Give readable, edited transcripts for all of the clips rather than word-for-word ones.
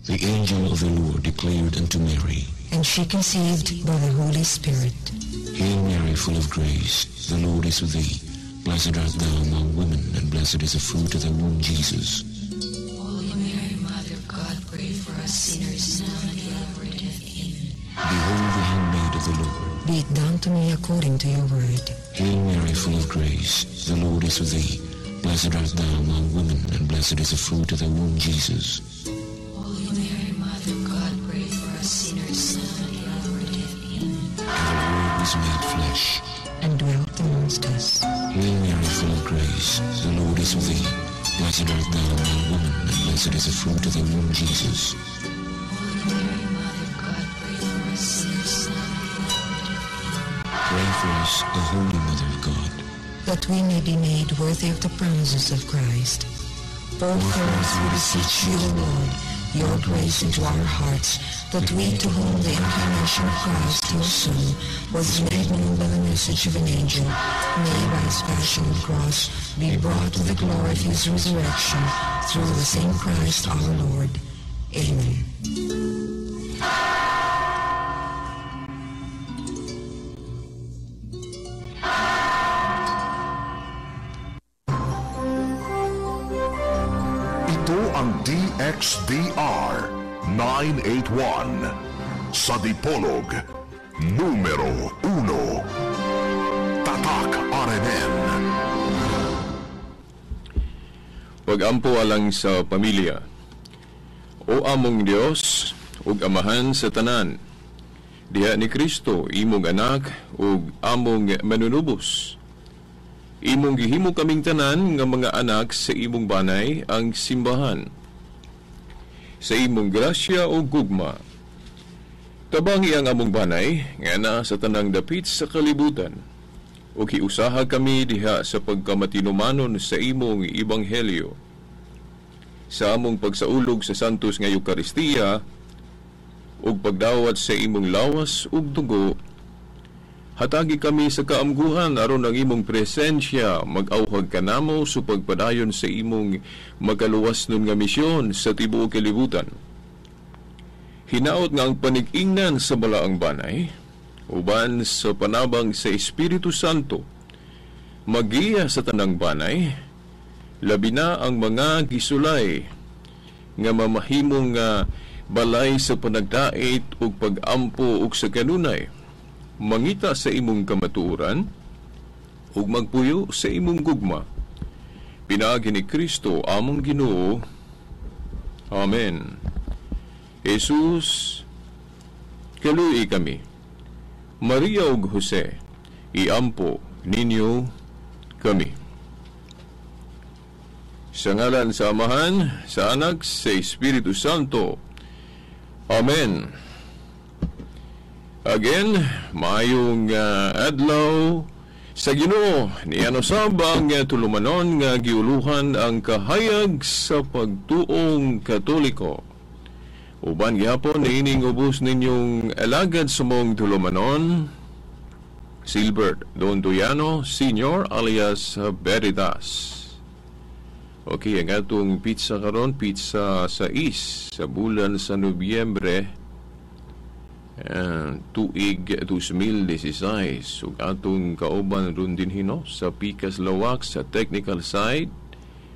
The angel of the Lord declared unto Mary, and she conceived by the Holy Spirit. Hail Mary, full of grace, the Lord is with thee. Blessed art thou among women, and blessed is the fruit of thy womb, Jesus. Holy Mary, Mother of God, pray for us sinners, now and at the hour of death. Amen. Behold the handmaid of the Lord. Be it done to me according to your word. Hail Mary, full of grace, the Lord is with thee. Blessed art thou among women, and blessed is the fruit of thy womb, Jesus. Holy Mary, Mother of God, pray for us sinners, now and at the hour of death. Amen. And the Word was made flesh and dwelt amongst us. Hail Mary, full of grace, the Lord is with thee. Blessed art thou among women, and blessed is the fruit of thy womb, Jesus. Holy Mary, Mother of God, pray for us sinners, now and at the hour of death. Amen. Pray for us, O Holy Mother of God, that we may be made worthy of the promises of Christ. Pour forth, we beseech you, O Lord, your grace into our hearts, that we to whom the incarnation of Christ, your Son, was made known by the message of an angel, may by his passion and cross be brought to the glory of his resurrection, through the same Christ our Lord. Amen. Ito ang DXDR 981 sa Dipolog, numero 1. Tatak RMN. Pag-ampo alang sa pamilya. O among Dios, ug Amahan sa tanan, diha ni Kristo imong anak ug among manunubos. Imong gihimo kaming tanan nga mga anak sa imong banay ang simbahan. Sa imong grasya o gugma, tabangi ang among banay nga naa sa tanang dapit sa kalibutan, ug hiusaha kami diha sa pagkamatinumanon sa imong ebanghelyo. Sa among pagsaulog sa Santos nga Eukaristiya ug pagdawat sa imong lawas ug dugo, hatagi kami sa kaamguhan aron ang imong presensya mag-awhag kanamo sa pagpadayon sa imong makaluwas nun nga misyon sa tibuok kalibutan. Hinaot nga ang panig-ingnan sa balaang banay, uban sa panabang sa Espiritu Santo, magiya sa tanang banay, labi na ang mga gisulay nga mamahimong nga balay sa panagdait ug pag-ampo ug sa kanunay, mangita sa imong kamatuoran ug magpuyo sa imong gugma. Pinaagi ni Kristo among Ginoo. Amen. Jesus, kaluoy kami. Maria ug Jose, iampo ninyo kami. Sa ngalan sa Amahan, sa Anak, sa Espiritu Santo. Amen. Again, maayong adlaw sa Ginoo. Niano sab ang tulumanon nga giuluhan ang kahayag sa pagtuong Katoliko. Uban gihapon niining ubos ninyong alagad sa mong tulumanon, Silbert Don Tuyano Senior alias Veritas. Okay, ang atong pizza karon, pizza sa is sa bulan sa Nobyembre, tuig 2016. Ug atong kauban ron din hino sa Pikas Lawak sa technical side,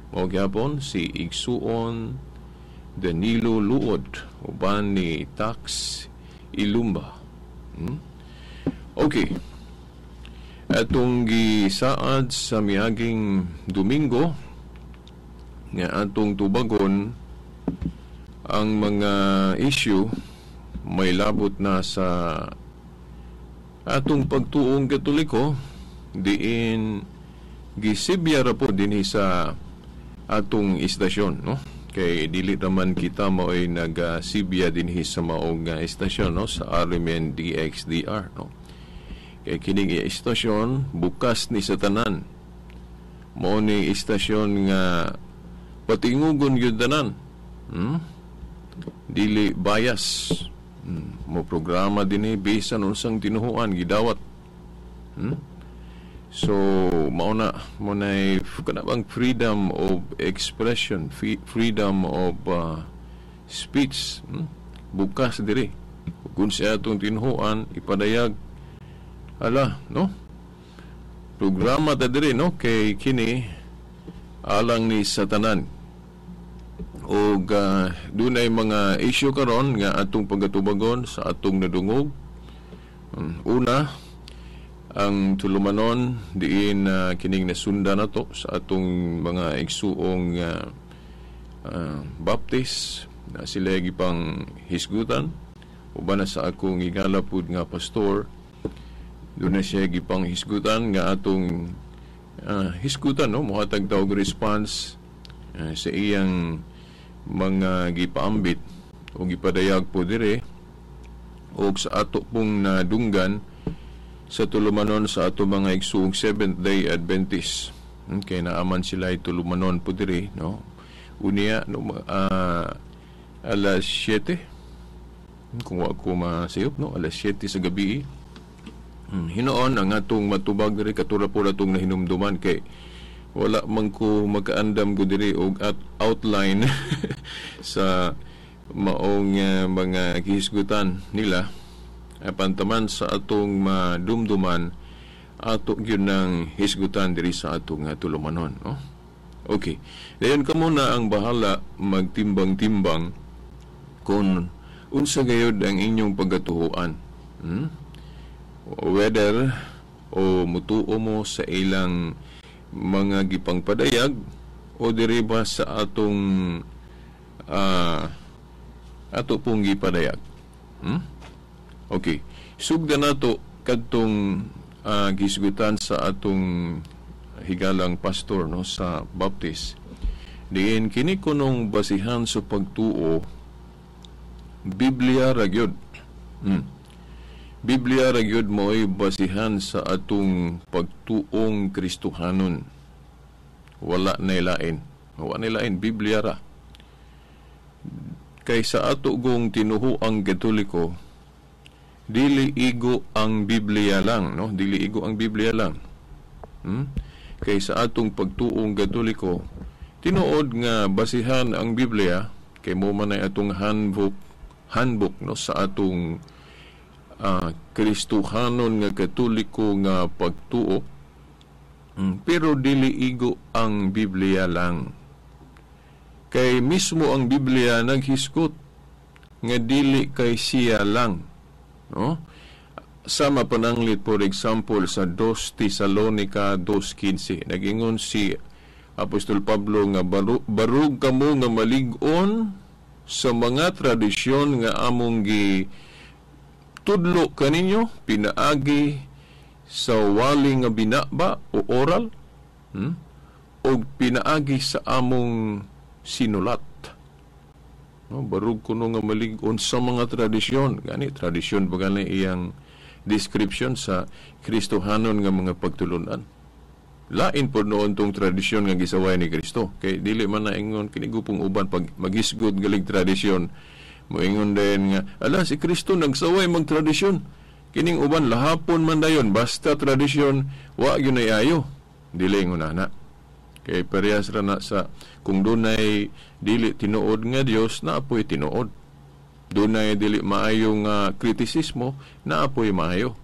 mao gyapon si Igsuon Danilo Luod uban ni Tax Ilumba. Okay. Atong gisaad sa miaging Domingo nga atong tubagon ang mga issue may labot na sa atong pagtuong Katoliko, diin gisibya ra po dinhi sa atong istasyon, no? Kay dili raman kita maoy nagasibya dinhi sa maong istasyon, no, sa RMN DXDR, no? Kay kining istasyon bukas ni sa tanan. Mao ni istasyon nga patingugon gyud tanan. Dili bias. Mo programa dinhi bisan unsang tinuhuan gidawat. So mao na mo nay kana bang freedom of expression, freedom of speech, Bukas diri. Kung siya atong tinuhuan ipadayag ala, no? Programa ta diri, no, kay kini alang ni Satanan. Og dunay mga issue karon nga atong pagatubagon sa atong nadungog. Una, ang tulumanon diin kining nasunda nato sa atong mga igsuong Baptist na sila gipang hisgutan, uban na sa akong higala pud nga pastor, doon na siya gipang hisgutan nga atong hisgutan, no, mohatag daw og response sa iyang mga gipaambit o gipadayag po dire, og sa ato pong nadunggan sa tulumanon sa ato mga igsuong Seventh Day Adventist. Okay, naaman sila ay tulumanon po diri, no? Unya, no, alas 7, kung wa ko masayop, no, alas 7 sa gabi. Hinoon ang atong matubag diri, katura po atong nahinumduman kay wala man ko makaandam ko diri og outline sa maong mga gihisgutan nila. Apan taman sa atong madumduman, ato gyud nang hisgutan diri sa atong tulumanon, no? Okay. Dayon kamo na ang bahala magtimbang-timbang kung unsa gayud ang inyong pagkatuhuan. Whether o mutuo mo sa ilang mga gipangpadayag o diri ba sa atong ato pong gipadayag. Okay. Sugdan nato kadtong gisgutan sa atong higalang pastor, no, sa Baptist. Diin kini kunong basihan sa pagtuo, Biblia ra gyud. Biblia ra gyud mo'y basihan sa atong pagtuong Kristohanon. Wala na ilain. Wala na ilain, Biblia ra. Kay sa ato gong tinuhuang Katoliko, dili igo ang Biblia lang, no? Dili igo ang Biblia lang. Kay sa atong pagtuong Katoliko, tinuod nga basihan ang Biblia kay mo man ay atong handbook, no, sa atong Kristohanon nga Katoliko nga pagtuo. Pero dili igo ang Biblia lang. Kay mismo ang Biblia naghisgot nga dili kay siya lang, no? Sama pananglit, for example, sa 2 Tesalonica 2:15, nagingon si Apostol Pablo nga barug kamo nga malig-on sa mga tradisyon nga among gi tudlo kaninyo pinaagi sa wali nga binaba o oral, og pinaagi sa among sinulat. No, barug kuno nga malig-on sa mga tradisyon. Gani tradisyon pa gani iyang description sa Kristohanon nga mga pagtulunan. Lain pod noon tong tradisyon nga gisaway ni Kristo. Kay dili man na ingon kini gupong uban pag magisgod galig tradisyon. Moingon din nga ala si Kristo nagsaway mag tradisyon. Kining uban lahapon man dayon basta tradisyon wa gyud ay ayo. Dili ingon ana. Kay parehas ra na sa kung dunay dili tinuod nga Dios, naapoy tinuod. Dunay dili maayo nga kritisismo, naapoy maayo.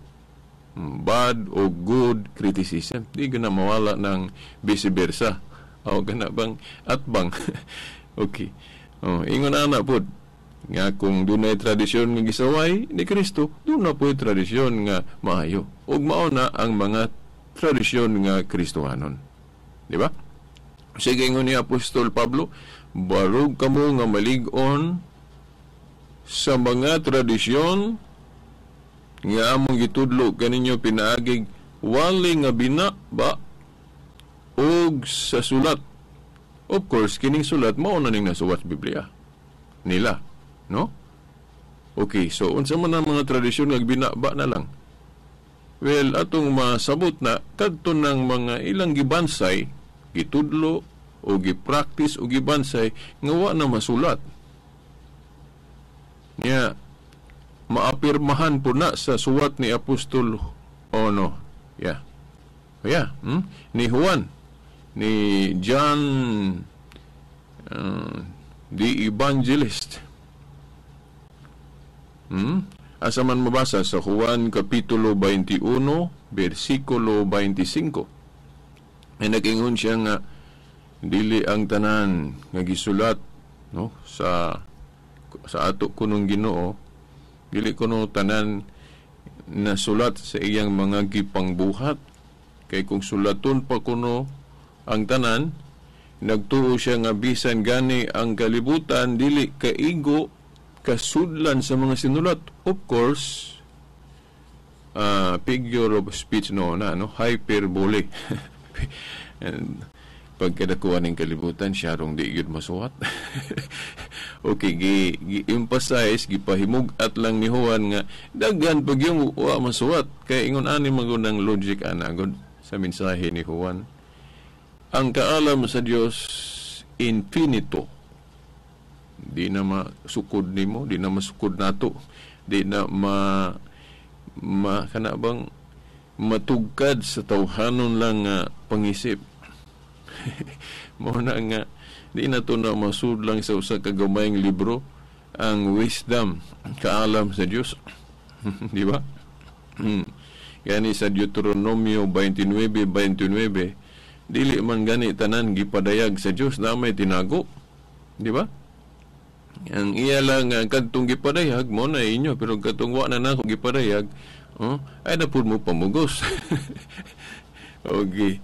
Bad o good criticism, di gana mawala ng vice versa. O gana bang atbang. Okay. Oh, ingon ana pod nga kung dunay tradisyon nga gisaway ni Kristo, duna poy tradisyon nga maayo. Ug mao na ang mga tradisyon nga Kristohanon. Di ba? Sige, ingon ni Apostol Pablo, barug kamo nga malig-on sa mga tradisyon nga among gitudlo kaninyo pinaagig wali nga binaba og sa sulat. Of course, kining sulat mao na ning nasuwat sa Biblia nila, no? Okay, so unsa man ang mga tradisyon nga binaba na lang? Well, atong masabot na kadto ng mga ilang gibansay, gitudlo o gipractice o gibansay nga wa na masulat. Nya maapirmahan po na sa suwat ni Apostol ono. Yeah. Yeah, Ni Juan, ni John the Evangelist. Asa man mabasa sa Juan Kapitulo 21, versikulo 25. Ay nag-ingon siya nga dili ang tanan nga gisulat, no, sa ato kunong Ginoo, dili kuno tanan nasulat sa iyang mga gipangbuhat. Kay kung sulaton pa kuno ang tanan, nagtuo siya nga bisan gani ang kalibutan dili kaigo kasudlan sa mga sinulat. Of course, figure of speech no na, no, hyperbole. And pagkadakuan ng kalibutan, siya rong di yun masuwat. Okay, gi-emphasize, gipahimug-at lang ni Juan nga daghan pag yung wa masuwat. Kay ingon ani magunang logic ana gud sa mensahe ni Juan. Ang kaalam sa Dios infinito. Di na masukod nimo, di na masukod nato, di na ma kana bang matugkad sa tawhanon lang nga pangisip. Mao na nga di na to na masudlang sa usa ka gamayng libro ang wisdom, kaalam sa Dios. Di ba? Gani sa Deuteronomio 29:29, dili man gani tanan gipadayag sa Dios na may tinago. Di ba? Ang iya lang kadtong gipadayag mo na inyo, pero kadtong wa na nako gipadayag, oh, ay na pud mo pamugos. Okay.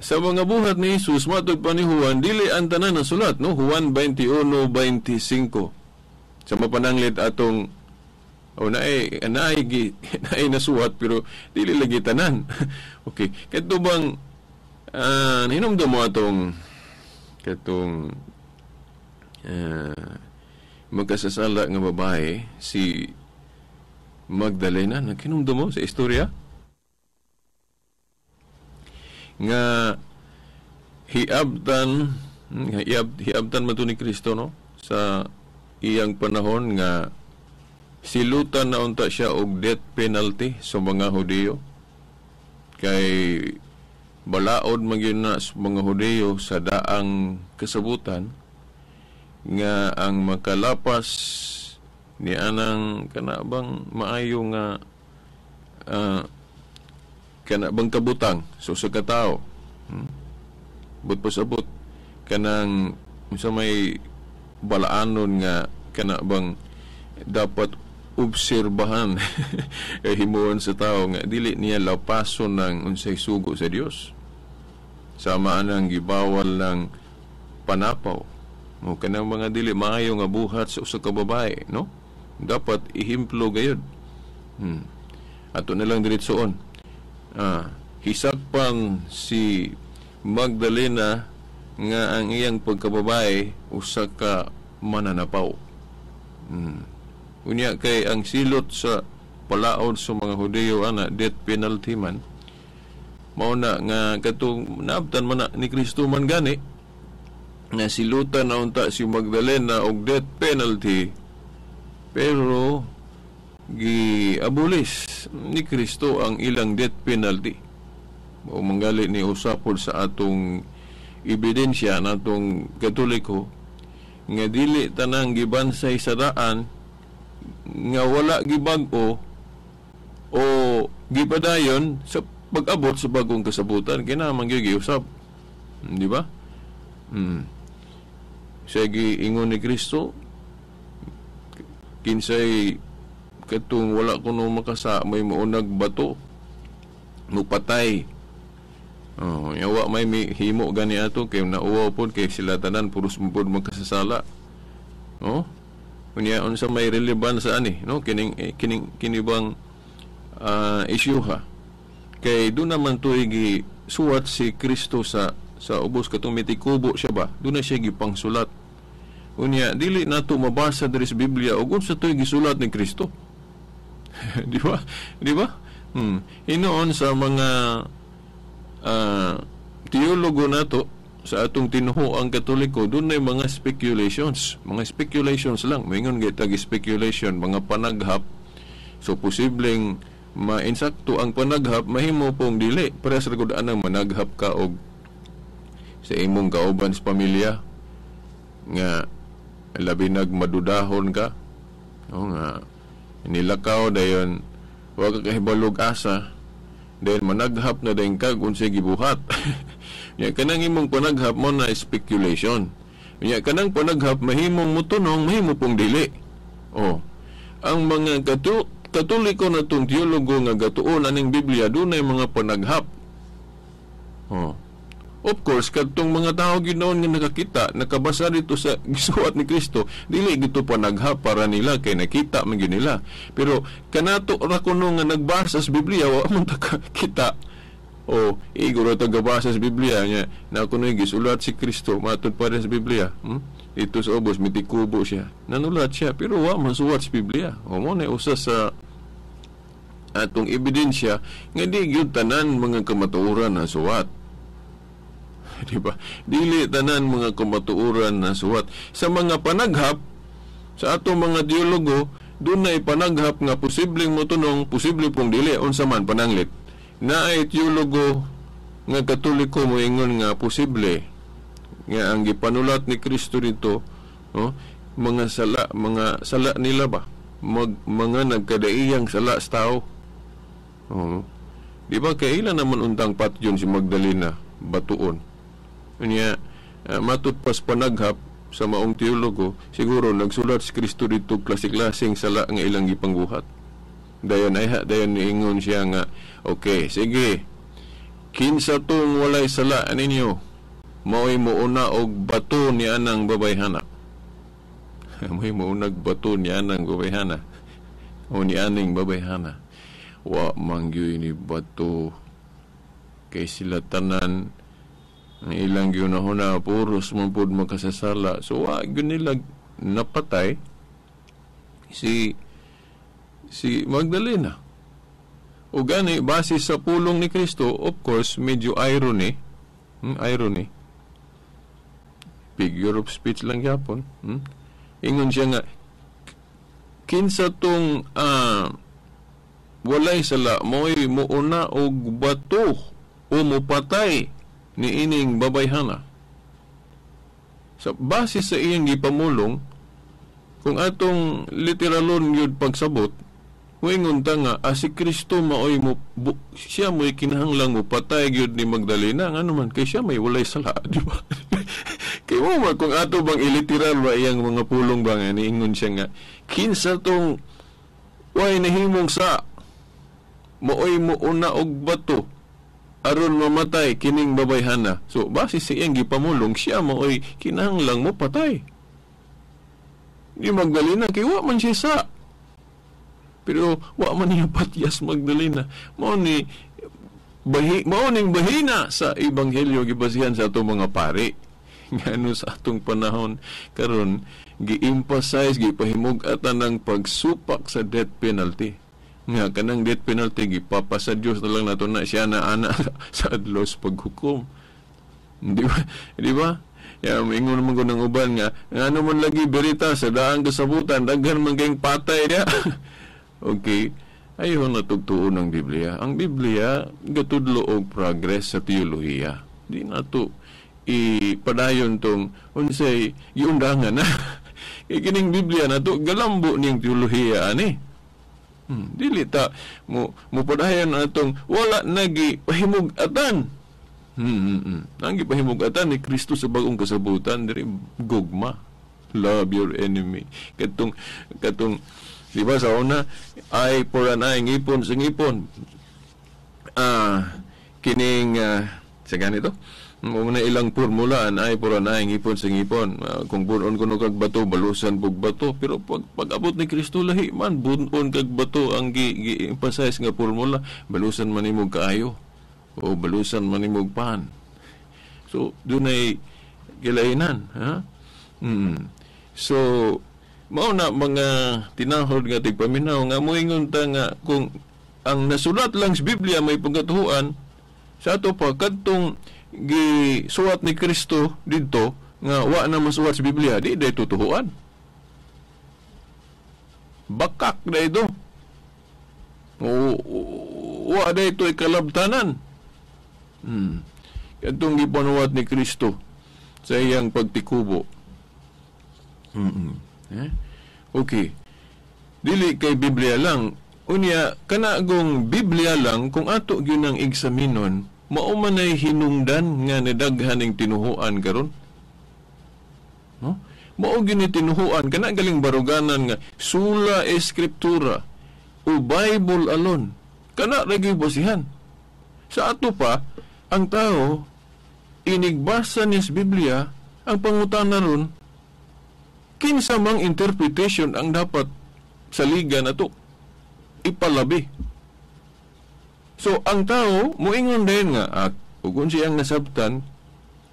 Sa mga buhat ni Jesus, matod pa ni Juan, dili ang tanan na sulat, no? Juan 21:25. Sa mapananglit atong o naay naay nasuwat pero dili lagi tanan. Okay, kadto bang hinumdum mo atong katong magkasasala nga babae si Magdalena, naghinumdum mo sa istorya nga hiabtan man to ni Kristo, no, sa iyang panahon nga silutan na unta siya og death penalty sa mga Hudiyo. Kay balaod man gyud na sa mga Hudiyo sa daang kasabutan nga ang makalapas ni anang kana bang maayo nga kana bang kabutang so sa katao, but pasabot kanang sa may balaanon nga kana bang dapat obserbahan himuon sa tao nga dili niya lapason ng unsay sugo sa Dios. Sama anang gibawal ng panapaw mo kanang mga dili maayo nga buhat sa usa ka babae, no? Dapat ihimplo gayud. Ato na lang diretsoon. Hisakpan si Magdalena nga ang iyang pagkababae usa ka mananapaw. Unya kay ang silot sa palaod sa mga Hudiyo ana death penalty man. Mao na nga katong naabtan man na ni Kristo man gani nga silutan na unta si Magdalena og death penalty, pero giabulis ni Kristo ang ilang death penalty. O manggali ni usapod sa atong ebidensya natong Katoliko nga dili tanang gibansay sa daan nga wala gibag-o o gipadayon sa pag-abot sa bagong kasabutan, kinahanglan gyud giusab, di ba? Siya giingon ni Kristo, kinsay katong wala kuno makasa may maunag bato mupatay. Oh, yawa may himo gani ato kay nauwaw pod kay sila tanan puros pod magkasasala. Oh, unya unsa may relevance sa ani, no? Kining kining kini bang issue ha? Kay do naman to'y gisuwat si Kristo sa ubos katong mitikubo siya ba? Do na siya gipangsulat. Unya dili nato mabasa diri sa Biblia og unsa to'y gisulat ni Kristo. Di ba? Di ba? Hinoon sa mga teologo nato sa atong tinuhoang Katoliko, doon na mga speculations. Mga speculations lang. Maingon gitag speculation, mga panaghap. So, posibleng mainsakto ang panaghap, mahimo pong dili. Parehas ra gud anang managhap ka og sa imong kauban sa pamilya nga labi nag madudahon ka. O nga nilakaw dayon wa ka kahibalog asa, then managhap na dayon kag unsay gibuhat. Nya kanang imong panaghap mo na speculation. Nya kanang panaghap mahimong motunong, mahimo pong dili. Oh. Ang mga Katoliko na tong teologo nga gatuon aning Biblia, dunay mga panaghap. Oh. Of course, kadtong mga tao ginoon nga nakakita, nakabasa dito sa gisuwat ni Kristo, dili gito panaghap para nila kay nakita man gyud nila. Pero kanato ra kuno nga nagbasa sa Biblia, wa man ta kita. O iguro ta gabasa sa Biblia nya na kuno gisulat si Kristo matud pa rin sa Biblia. Dito sa ubos mitikubo siya. Nanulat siya pero wa man suwat sa Biblia. O mo na usa sa atong ebidensya nga di gyud tanan mga kamatuoran na suwat. Di ba? Dili tanan mga kamatuoran na suwat. Sa mga panaghap sa atong mga teologo, dunay panaghap nga posibleng motunong, posible pong dili, unsa man pananglit. Naay teologo nga Katoliko moingon nga posible nga ang gipanulat ni Kristo dito, oh, mga sala nila ba? Mga nagkadaiyang sala sa tao. Oh. Di ba kay ila naman untang patyon si Magdalena batuon. Unya matud pas panaghap sa maong teologo, siguro nagsulat si Kristo dito klase-klaseng sala nga ilang gipangbuhat. Dayon ay dayon niingon siya nga okay, sige. Kinsa tong walay sala ninyo, mao'y muuna og bato ni anang babayhana. Mao'y muunag bato ni anang babayhana. O ni aning babayhana. Wa mangyoy ni bato kay sila tanan ang ilang giunahuna puros man pud makasasala. So wa gyud nila napatay si Magdalena. O gani base sa pulong ni Kristo, of course medyo irony, irony, figure of speech lang gyapon. Ingon siya nga kinsa tong walay sala mo'y muuna og bato o mupatay ni ining babayhana. Sa base sa iyang gipamulong, kung atong literalon yun pagsabot, muingon ta nga si Kristo maoy mo siya mo'y kinahanglang mupatay gyud ni Magdalena, ngano man kay siya may walay sala, di ba? Kay mo man kung ato bang iliteral ba iyang mga pulong ba nga niingon siya nga kinsa tong way nahimong sa maoy muuna og bato aron mamatay kining babayhana. So base sa iyang gipamulong, siya maoy kinahanglang mo patay ni Magdalena kay wa man siya sa. Pero wa man niya patyas Magdalena. Mao ni mao ning bahina sa ebanghelyo gibasihan sa atong mga pari. Ngano sa atong panahon karon gi-emphasize, gipahimug-atan ang pagsupak sa death penalty. Nga kanang death penalty gipapasa Dios na lang nato na siya na ana sa adlaw sa paghukom. Di ba? Di ba? Ya, ingon man ko ng uban nga ngano man lagi berita sa daang kasabutan daghan man kayong patay diya. Okay. Ayaw na tugtuon ang Biblia. Ang Biblia gatudlo og progress sa teolohiya. Di na to ipadayon tong unsay giundangan na. Kay kining Biblia na to galambo ning teolohiya ani. Dili ta mo mopadayon atong wala nagi pahimug-atan. Ang gipahimug-atan ni Kristo sa bagong kasabutan diri gugma. Love your enemy. Katong di ba sa una, eye for an eye, ngipon sa ngipon. Kining sa ganito, mo na ilang formula, an eye for an eye, ngipon sa ngipon. Kung bunon kuno kag bato, balusan pug bato. Pero pag abot ni Kristo lahi man, bunon kag bato ang gi-emphasize nga formula, balusan man nimo kaayo o balusan man nimo pan. So dunay gilainan, ha? So mao na mga tinahod nga tigpaminaw nga moingon ta nga kung ang nasulat lang sa Biblia may pagkatuhuan sa ato pa kadtong gisuwat ni Kristo didto nga wa na masuwat sa Biblia, di day tutuhuan. Bakak day do. Wa day to ikalabtanan. Kadtong gipanuwat ni Kristo sa iyang pagtikubo. Eh? Okay. Dili kay Biblia lang. Unya kana gong Biblia lang kung ato gyud ang eksaminon, mao man ay hinungdan nga nadaghan ning tinuhuan karon. No? Mao gyud ni tinuhuan kana galing baruganan nga sola scriptura o Bible alone. Kana ra gyud basihan. Sa ato pa ang tao inigbasa niya sa Biblia, ang pangutana ron kinsa mang interpretation ang dapat saligan ato ipalabi. So ang tao moingon din nga ug siyang nasabtan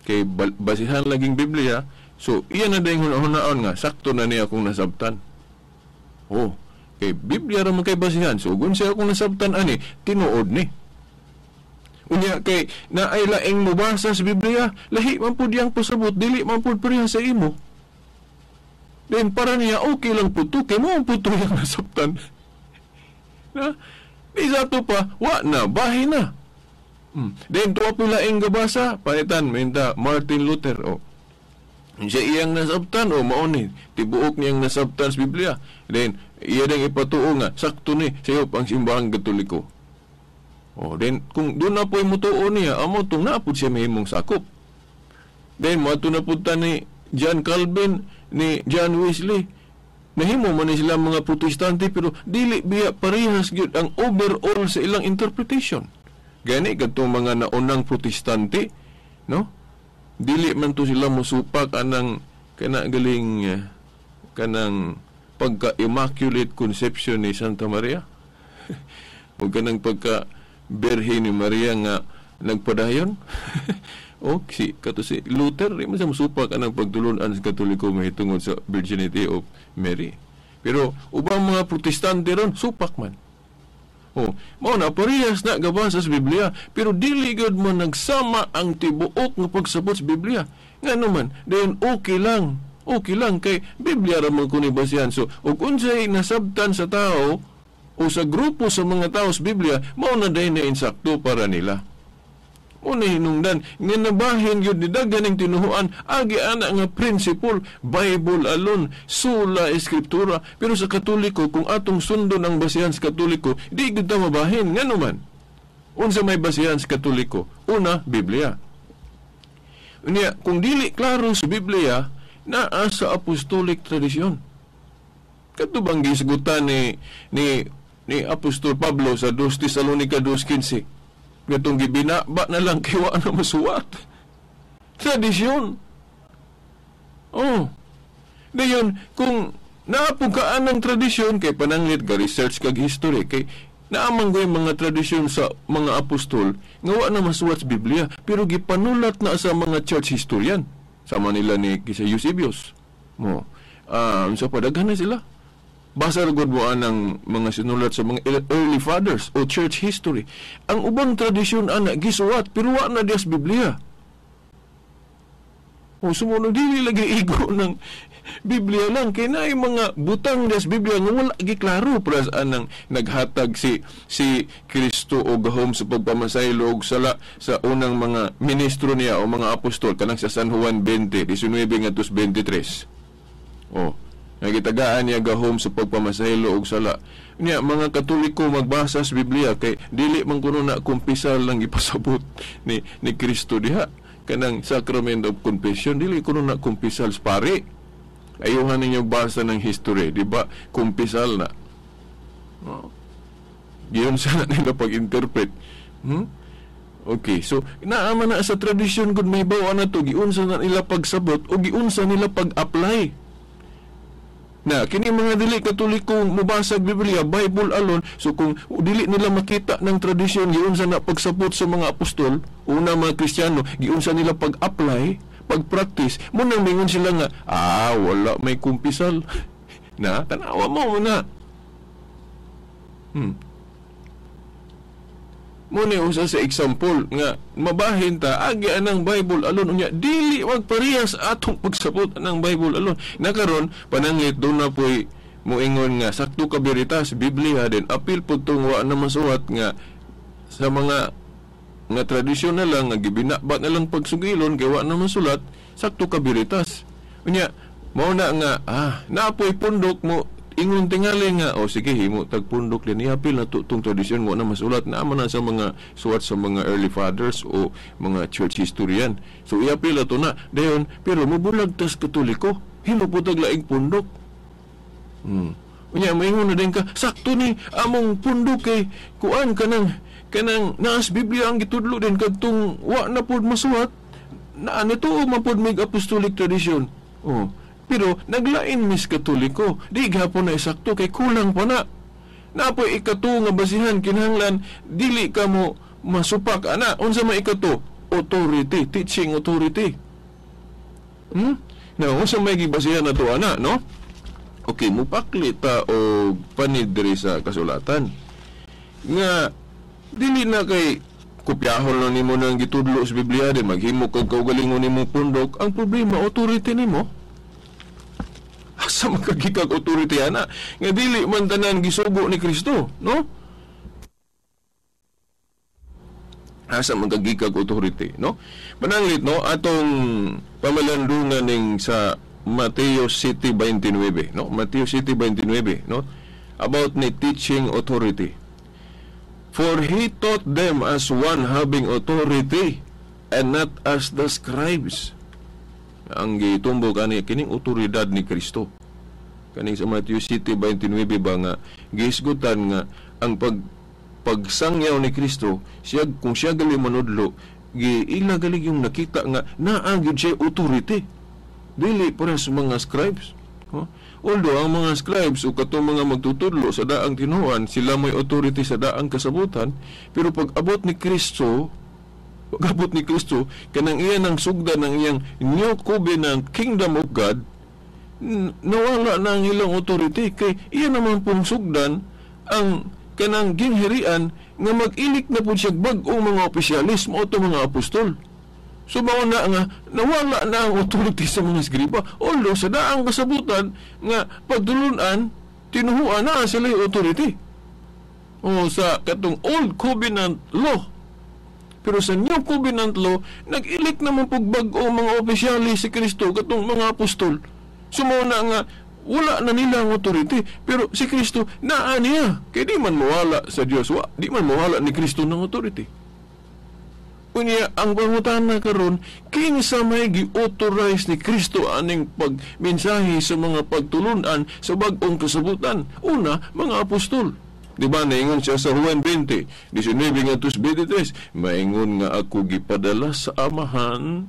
kay basihan laging Biblia, so iya na din hunaon nga sakto na niya akong nasabtan. Oh, kay Biblia ra man kay basihan, so ug siya akong nasabtan ani tinuod ni. Unya kay naay laing mobasa sa Biblia, lahi man pud diyang pasabot, dili man pud pareha sa imo. Then para niya okay lang pud to kay mo pud to yang nasabtan. Na, di sa ato pa, wa na, bahin na. Then tuwa pila ing gabasa, palitan minta Martin Luther, oh. Siya iyang nasabtan, oh, mao ni, tibuok niyang nasabtan sa Biblia. Then iya ding ipatuo nga sakto ni sayo ang simbahang Katoliko. Oh, then kung doon na po'y mutuo niya, amo tong naapod siya mahimong sakop. Then moadto na pud ta ni John Calvin, ni John Wesley. Nahimo man ni sila mga Protestante pero dili biya parehas gyud ang overall sa ilang interpretation. Gani kadtong mga naunang Protestante, no? Dili man to sila mosupak anang kana galing kanang pagka Immaculate Conception ni Santa Maria. O kanang pagka Birhen ni Maria nga nagpadayon. O si kato si Luther di man siya mosupak anang pagtulun-an sa Katoliko mahitungod sa virginity of Mary. Pero ubang mga Protestante ron supak man. Oh, mao na parehas na gabasa sa Biblia, pero dili gyud mo nagsama ang tibuok nga pagsabot sa Biblia. Ngano man, then okay lang. Okay lang kay Biblia ra man kuni basihan. So, ug unsay nasabtan sa tao o sa grupo sa mga tao sa Biblia, mao na day na insakto para nila. Muna hinungdan nga nabahin gyud ni daghan ning tinuhuan agi ana nga principle, Bible alone, sola scriptura. Pero sa Katoliko, kung atong sundon ang basihan sa Katoliko, di gyud ta mabahin. Ngano man? Unsa may basihan sa Katoliko? Una, Biblia. Unya, kung dili klaro sa Biblia, naa sa apostolic tradisyon. Kadto bang gisgutan ni Apostol Pablo sa 2 Tesalonica 2:15? Gatong gibinaba na lang kay wa na masuwat. Tradisyon. Oh. Dayon kung naapog ka anang tradisyon kay pananglit ka research kag history kay naamang goy mga tradisyon sa mga apostol nga wa na masuwat sa Biblia pero gipanulat na sa mga church historian. Sama nila ni kisa Eusebius. Mo. Sa padaghan na sila. Basa ra gud mo anang mga sinulat sa mga early fathers o church history. Ang ubang tradisyon ana gisuwat pero wa na diya sa Biblia. O sumunod dili lagi igo ng Biblia lang kay naay mga butang diya sa Biblia nga wala giklaro para sa anang naghatag si Kristo og gahom sa pagpamasaylo og sala sa unang mga ministro niya o mga apostol kanang sa San Juan 20:19-23. Oh, nagitagaan niya gahom sa pagpamasaylo og sala. Niya mga Katoliko magbasa sa Biblia kay dili man kuno na kumpisal lang ipasabot ni Kristo diha kanang sacrament of confession, dili kuno na kumpisal sa pare. Ayuhan ninyo basa ng history, di ba? Kumpisal na. Oh. Giyon sana nila pag-interpret. Okay, so naama na sa tradisyon gud may bawa na to, giunsa na nila pagsabot o giunsa nila pag-apply. Na kini mga dili Katoliko mobasa og Biblia, Bible alone, so kung dili nila makita ng tradisyon giunsa na pagsabot sa mga apostol, una mga Kristiyano, giunsa nila pag-apply, pag-practice, mo nang mingon sila nga wala may kumpisal. Na tanawa mo na. Mo ni usa sa example nga mabahin ta agi anang Bible alone unya dili magparehas atong pagsabot anang Bible alone. Nakaron pananglit do na poy moingon nga sakto ka veritas Biblia, then apil pud tong wa na masuwat nga sa mga nga tradisyon na lang nga gibinabat na lang pagsugilon kay wa na masulat, sakto ka veritas. Unya mao na nga naapoy pundok mo Ingon tingali nga, o sige, himo tagpundok din, iapil na tong tradisyon mo na masulat na man na sa mga suwat sa mga early fathers o mga church historian. So iapil na to na dayon, pero mubulag tas Katoliko, himo po tag laing pundok. Unya maingon na din ka, sakto ni among pundok kay kuan kanang naas Biblia ang gitudlo din kadtong wa na pod masuwat na nito man pod mig apostolic tradition. Oh, pero naglain mis Katoliko, di gihapon na isakto kay kulang pa na. Napoy ikato nga basihan kinahanglan dili ka mo masupak ana. Unsa may ikato? Authority, teaching authority. Now, unsa may gibasihan nato ana, no? Okay, mupakli ta og panid diri sa kasulatan nga dili na kay kopyahon lang nimo nang gitudlo sa Biblia din maghimo kag kaugalingon nimo pundok. Ang problema, authority nimo. Asa man kagikag authority ana nga dili man tanan gisugo ni Kristo, no? Asa man kagikag authority, no? Pananglit, no, atong pamalandungan ning sa Mateo 7:29, no? Mateo 7:29, no? About ni teaching authority. For he taught them as one having authority and not as the scribes. Ang gitumbok ani kining otoridad ni Kristo. Kaning sa Mateo 7:29 ba nga gihisgutan nga ang pagsangyaw ni Kristo, siya kung siya gali manudlo, giila gali yung nakita nga naa gyud siya authority. Dili para sa mga scribes. Huh? Although ang mga scribes o katong mga magtutudlo sa daang tinuan, sila may authority sa daang kasabutan, pero pag abot ni Kristo, kanang iyan ang sugdan ng iyang new covenant kingdom of God, nawala na ang ilang authority kay iya naman pong sugdan ang kanang ginghirian nga mag-ilik na po siya bag-ong mga opisyalis mo o mga apostol. So mao na nga nawala na ang authority sa mga eskriba. Although sa daang kasabutan nga pagtulunan, tinuhuan na sila yung authority. O sa katong old covenant law. Pero sa new covenant law, nag-ilik naman pag bag-o mga opisyalis si Kristo katong mga apostol. So mao na nga wala na nila ang authority, pero si Kristo naa niya. Kay di man mawala sa Dios, wa di man mawala ni Kristo ng authority. Unya ang pangutana karon, kinsa may gi-authorize ni Kristo aning pagmensahe sa mga pagtulunan sa bag-ong kasabutan? Una, mga apostol. Di ba naingon siya sa Juan 20:19-23, maingon nga ako gipadala sa Amahan,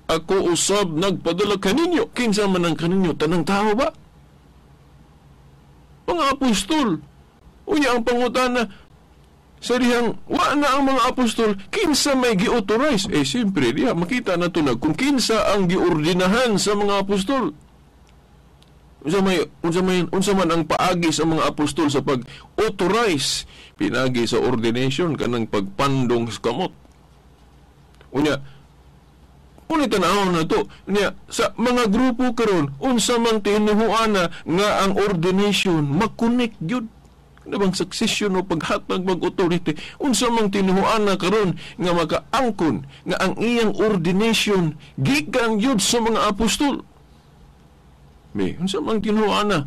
ako usab nagpadala kaninyo. Kinsa man ang kaninyo? Tanang tao ba? Mga apostol. Unya ang pangutana sa dihang wa na ang mga apostol, kinsa may gi-authorize? Eh siyempre diha makita na to na kung kinsa ang giordinahan sa mga apostol. Unsa man ang paagi sa mga apostol sa pag-authorize? Pinagi sa ordination kanang pagpandong sa kamot. Unya unit tan-awon na to. Unya sa mga grupo karon, unsa man tinuhuana nga ang ordination makonek gyud na bang succession o paghatag mag authority, unsa mang tinuhuan na karon nga makaangkon nga ang iyang ordination gikan gyud sa mga apostol. May unsa mang tinuhuan na?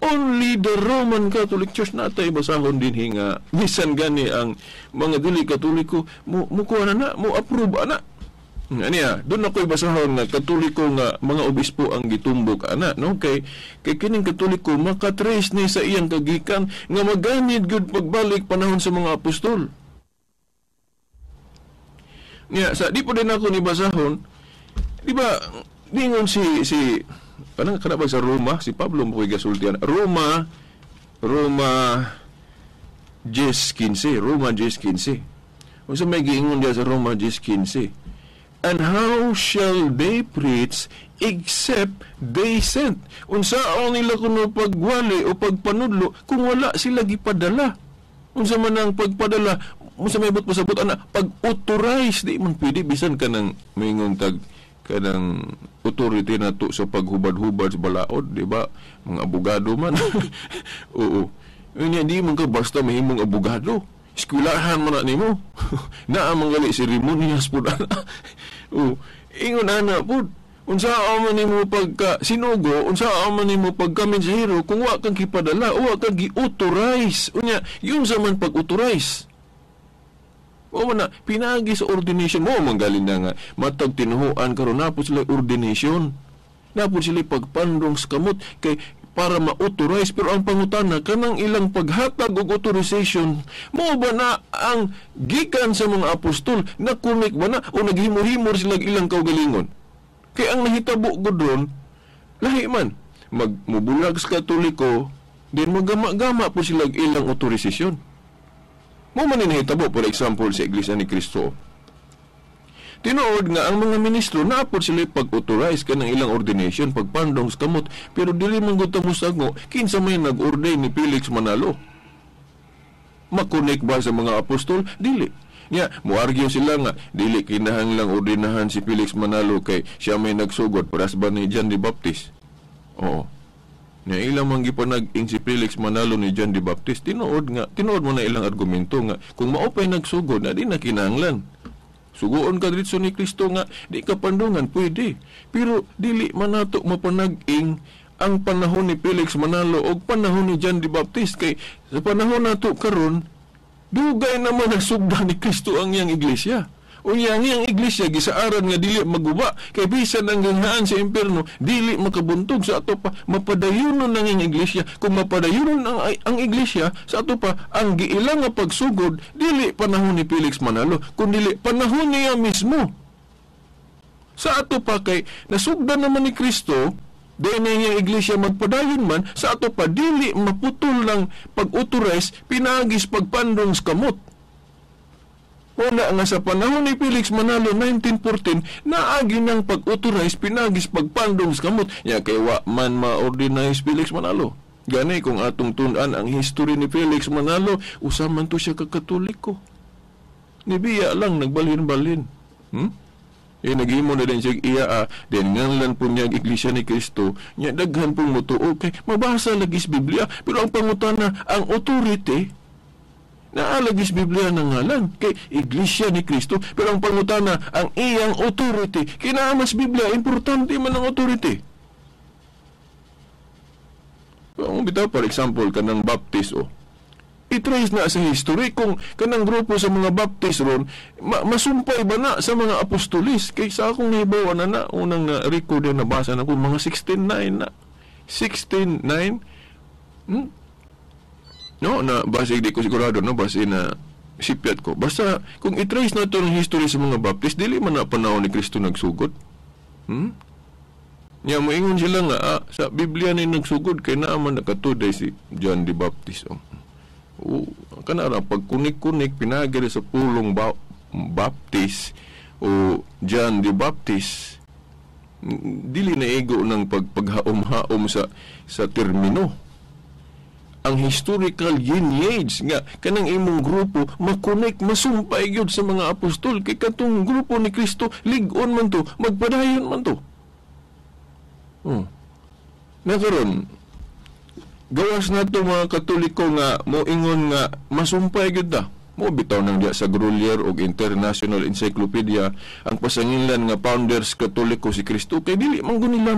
Only the Roman Catholic Church na tay basahon dinhi nga bisan gani ang mga dili Katoliko mo mukuha na mo approve ana. Aniya, doon ako'y basahon nga Katoliko nga mga obispo ang gitumbok ana, no? Kay kining Katoliko makatrace ni sa iyang kagikan nga maganid gyud pagbalik panahon sa mga apostol. Nya sa di po din ako ni basahon, di ba dingon si kanang kana ba sa Roma, si Pablo mo ko'y gasultian. Roma 10:15, Roma 10:15. Unsa may giingon diya sa Roma 10:15? And how shall they preach except they sent? Unsaon nila kuno pagwali o pagpanudlo kung wala sila gipadala? Unsa man ang pagpadala? Unsa may but pasabot ana pag-authorize? Di man pwede bisan kanang maingon tag kanang authority nato sa paghubad-hubad sa balaod, di ba? Mga abogado man. Oo. Unya di man ka basta mahimong abogado. Eskwelahan man na nimo. Naa man gali seremonyas pud ana. Oo. Ingon ana pud. Unsa man nimo pagka sinugo, unsa man nimo pagka mensahero kung wa kang gipadala, wa kang gi-authorize. Unya, yun sa man pag-authorize. Mao man na pinaagi sa ordination mo manggalin na nga matag tinuhuan karon na po sila ordination. Na po sila pagpandong sa kamot kay para ma-authorize, pero ang pangutana kanang ilang paghatag og authorization mao ba na ang gikan sa mga apostol, nakunik ba na o naghimo-himo sila ilang kaugalingon? Kay ang nahitabo gud ron lahi man magmubulag sa Katoliko, din magama-gama po sila ilang authorization. Mao man ni nahitabo, for example, sa Iglesia ni Cristo. Tinuod nga ang mga ministro naapod sila pag-authorize kanang ilang ordination, pagpandong sa kamot, pero dili man gud ta mosango kinsa may nag-ordain ni Felix Manalo. Makunik ba sa mga apostol? Dili. Nya, moargue sila nga dili kinahanglang ordinahan si Felix Manalo kay siya may nagsugod paras ba ni John the Baptist. Oo. Nya ilang man gipanag-ing si Felix Manalo ni John the Baptist, tinuod nga, tinuod mo na ilang argumento nga kung mao pay nagsugod na di na kinahanglan. Suguon ka diretso ni Kristo nga di ka pandungan, pwede. Pero dili man nato mapanag-ing ang panahon ni Felix Manalo og panahon ni John the Baptist kay sa panahon nato karon dugay naman nasugda ni Kristo ang iyang iglesia. Unya ang iyang iglesia gisaaran nga dili maguba kay bisan ang ganghaan sa impierno dili makabuntog sa ato pa mapadayonon ang iyang iglesia. Kung mapadayonon ang iglesia sa ato pa ang giilang nga pagsugod dili panahon ni Felix Manalo kundi panahon niya mismo. Sa ato pa kay nasugdan naman ni Kristo dahil na iyang iglesia magpadayon man sa ato pa dili maputol ng pag-authorize pinaagis pagpandong sa kamot. Una nga sa panahon ni Felix Manalo 1914 naagi ng pag-authorize pinagis pagpandong sa kamot. Ya kay wa man ma-ordinize Felix Manalo. Gani kung atong tun-an ang history ni Felix Manalo, usa man to siya ka Katoliko. Nibiya lang nagbalhin-balhin. Naghimo na din siya iya, then nganlan po niya ang Iglesia ni Kristo, nya daghan pong mutuo kay mabasa lagi sa Biblia, pero ang pangutana ang authority naalagis Biblia ng ngalan kay Iglesia ni Kristo, pero ang pangutana ang iyang authority kinaamas Biblia, importante man ang authority. Ang bitaw, for example, kanang Baptist, oh, i-trace na sa history kung kanang grupo sa mga Baptist ron masumpay ba na sa mga apostolis. Kay sa akong nahibaw na na unang na record na nabasa na ko mga 16:9 na 16:9. No, na base di ko sigurado, no, base na sipyat ko. Basta kung i-trace na ito ng history sa mga Baptist, dili man na panahon ni Kristo nagsugod. Nya moingon sila nga sa Biblia ni nagsugod kay naa man nakatuday si John the Baptist. Oh. O, kanara pagkunik-kunik pinagiri sa pulong Baptist o John the Baptist, dili na ego ng paghaom-haom sa termino. Ang historical lineage nga kanang imong grupo makunik masumpay gyud sa mga apostol kay katong grupo ni Kristo lig-on man to, magpadayon man to. Na karon gawas na to mga Katoliko nga moingon nga masumpay gyud ta. Mo bitaw nang diya sa Grolier og International Encyclopedia ang pasanginlan nga founders Katoliko si Kristo kay dili man gud nila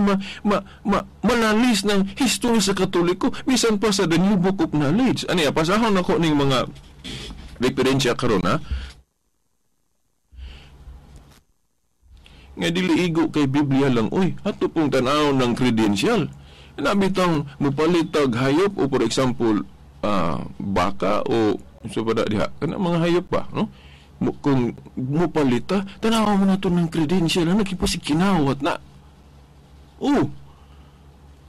malalis ng history sa Katoliko bisan pa sa The New Book of Knowledge. Ani pasahon nako ning mga referensya karon ha. Nga dili igo kay Biblia lang, oy, ato pong tan-aw ng credential. Nabitang mupalitag hayop o for example baka o so pada diha kana mga hayop ba, no? Kung mupalita, tanaw mo na to ng credential na nagipasikinawat na. Oh.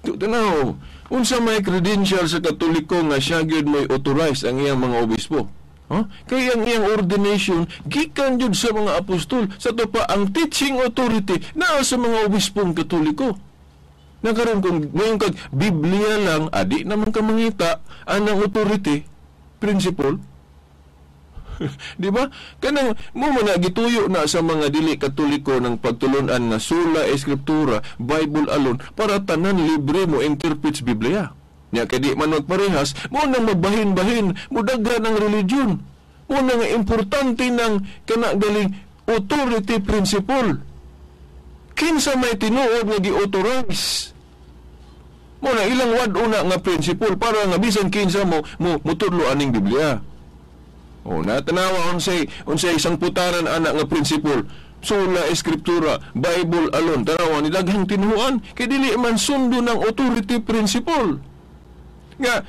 Tanaw, unsa may credential sa Katoliko nga siya gyud may authorize ang iyang mga obispo? Huh? Kay ang iyang ordination gikan jud sa mga apostol, sa to pa ang teaching authority naa sa mga obispong Katoliko. Na karon kung ngayon kag Biblia lang, adi naman ka mangita anang authority principle. Di ba? Kanang mo man na gituyo na sa mga dili Katoliko ng pagtulunan nga sola escriptura, Bible alone, para tanan libre mo interpret sa Biblia. Nya kay di man magparehas, mo nang magbahin-bahin, mo daghan ang religion. Mo nang importante ng kana galing authority principle. Kinsa may tinuod nga gi-authorize? Mo na ilang wad-una nga principle para nga bisan kinsa mo mutudlo aning Biblia. O na tanawa unsay isang putaran ana nga principle. Sola Escritura, Bible alone. Tanawa ni daghang tinuan kay dili man sundo ng authority principle. Nga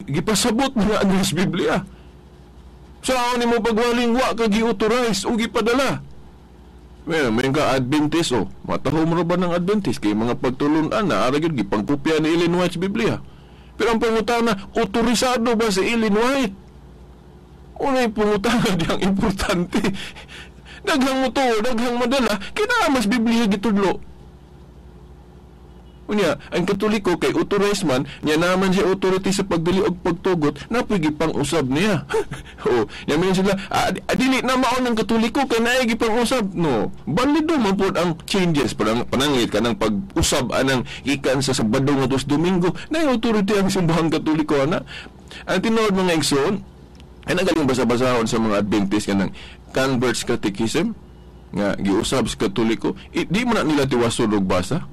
gipasabot mga ang Biblia. Saan ni mo pagwaling wa ka gi-authorize o gipadala? Well, may ka Adventist o. Matahom ra ba ng Adventist kay mga pagtulunan na ara gyud gipangkopya ni Ellen White sa Biblia. Pero ang pangutana, otorisado ba si Ellen White? Unay pangutana diyang importante. Daghang moto, daghang madala, kinaa mas Biblia gitudlo. Unya, ang Katoliko kay authorized man, niya naman siya authority sa pagdili og pagtugot, napoy gipang-usab niya. O, niya man sila, dili na mao ng Katoliko kay naay gipang-usab. No, balido man pod ang changes, pananglit kanang pag-usab anang gikan sa Sabado ngadto sa Domingo, naay authority ang simbahang Katoliko ana. Ang tinuod mga igsoon, ay nagaling basa-basahon sa mga Adventist kanang Converts Catechism nga giusab sa Katoliko, di man na nila tiwason og basa.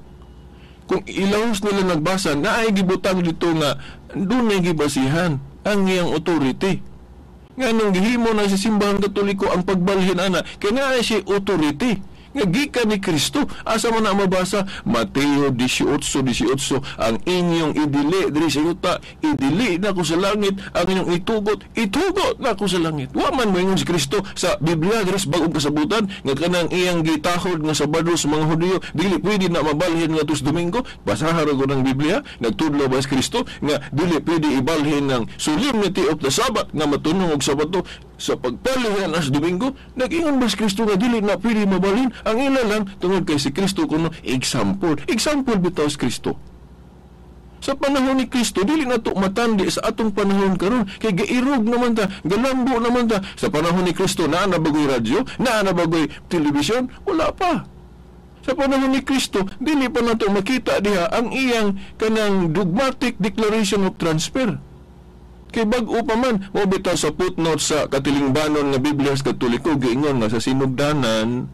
Kung ilaws nila nagbasa, naay gibutang dito nga dunay gibasihan ang iyang authority. Nga nung gihimo na sa simbahang Katoliko ang pagbalhin ana, kay naay siya authority. Nga gikan ni Kristo, asa man na mabasa? Mateo 18:18, ang inyong idili diri sa yuta, idili na ko sa langit, ang inyong itugot, itugot na ko sa langit. Wa man moingon si Kristo sa Biblia diri sa Bag-ong Kasabutan nga kanang iyang gitahod nga Sabado sa mga Hudiyo, dili pwede na mabalhin ngadto sa Domingo. Basahan ra ko ng Biblia, nagtudlo ba si Kristo nga dili pwede ibalhin ng solemnity of the Sabbath nga matunong og Sabado sa pagpalihan as Domingo? Nag-ingon ba si Kristo nga dili na pwede mabalhin? Ang ila lang tungod kay si Kristo kuno example. Example bitaw si Kristo. Sa panahon ni Kristo dili na to matandi sa atong panahon karon kay gairog naman ta, galambo naman ta. Sa panahon ni Kristo naa na bagoy radyo, naa na bagoy telebisyon, wala pa. Sa panahon ni Kristo dili pa nato makita diha ang iyang kanang dogmatic declaration of transfer. Kay bag-o pa man, mo bitaw sa footnote sa katilingbanon nga Biblia sa Katoliko giingon nga sa sinugdanan